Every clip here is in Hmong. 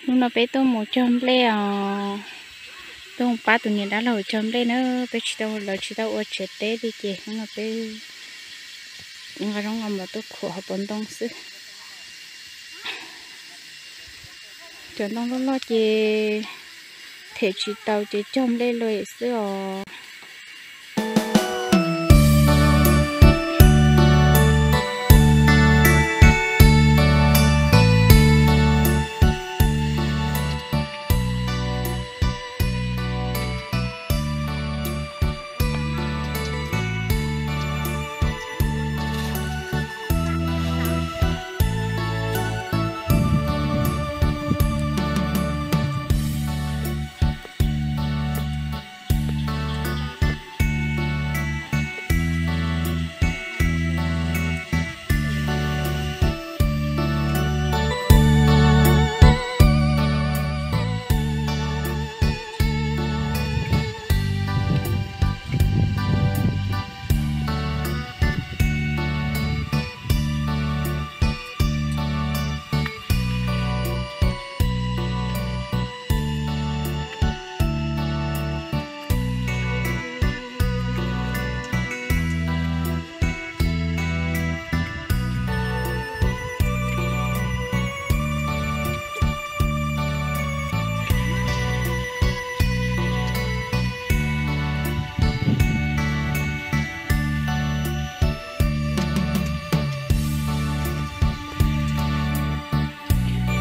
Hnub no peb tuaj mus cog nplej os, tuaj mus pab tus niam dab laug cog nplej na. Peb tsis tau, lawv tsis tau ua tsev teb li ces hnub no peb nqa zaub nqa mov tuaj khuam hauv paus ntoo xwb. Cov ntoo loj loj ces them tsis tau ces cog nplej luag xwb os.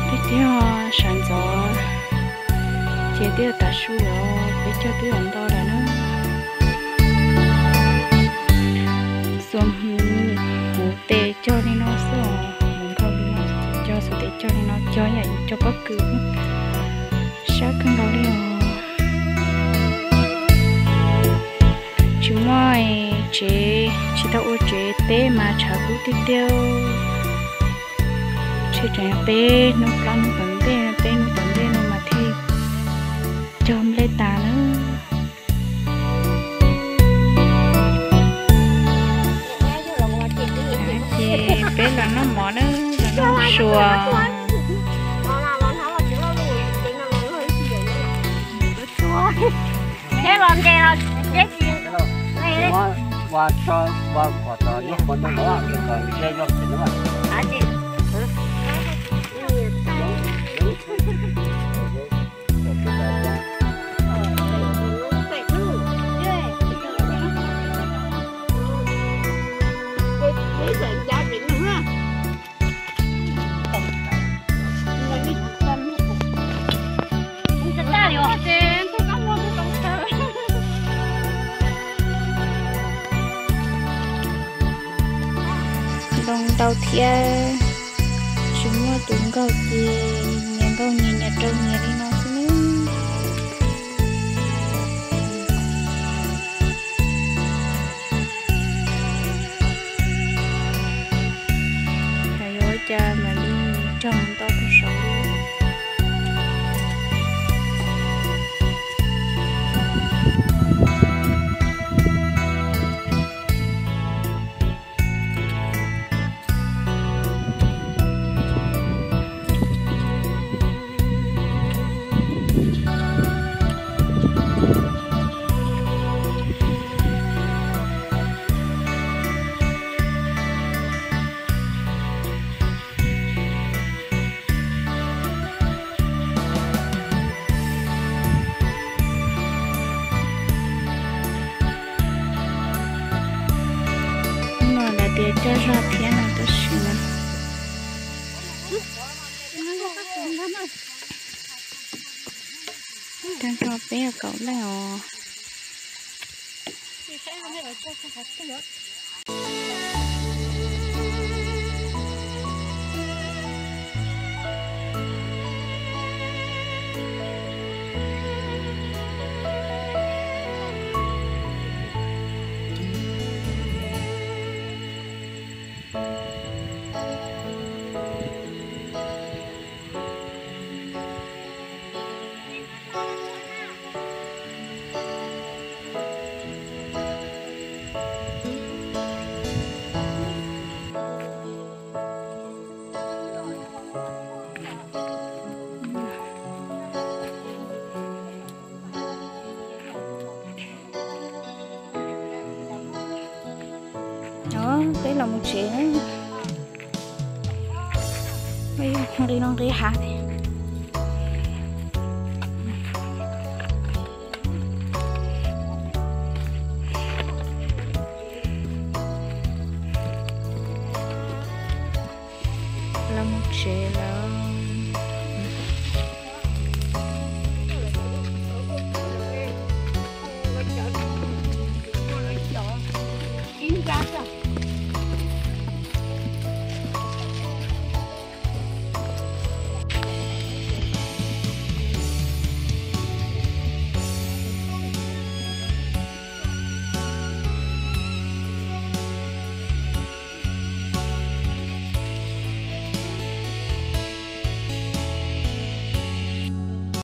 Peb twb yog sawv ntxov ces twb yog tav su los peb cog twb yog ntau lawm na. Xuas hmuv tes cog li no xwb os, hmuv nkaug li no, cog xuas tes cog li no, cog yam cog pob kws, sab kawg nkaus li os. Tsis muaj tsev, tsis tau ua tsev teb mas tshav kub tiag tiag. Ntshe tseem yog peb hnub plaub hnub tom ntej, peb hnub tom ntej no mas thiaj cog nplej tas na. Ces peb los noj mov na, los noj sua. Ntoo ntau thiab, tsis muaj tus nkaug ces nyias nkaug nyias, nyias rau nyias li no xwb nawb. Xyov yuav ua cas mam li cog ntau rau saud li. Hnub no lawv tias cog zog thiab no tab sis mas cog zog peb kaum leej os. Peb los mus tsev, nqis no nqis hav.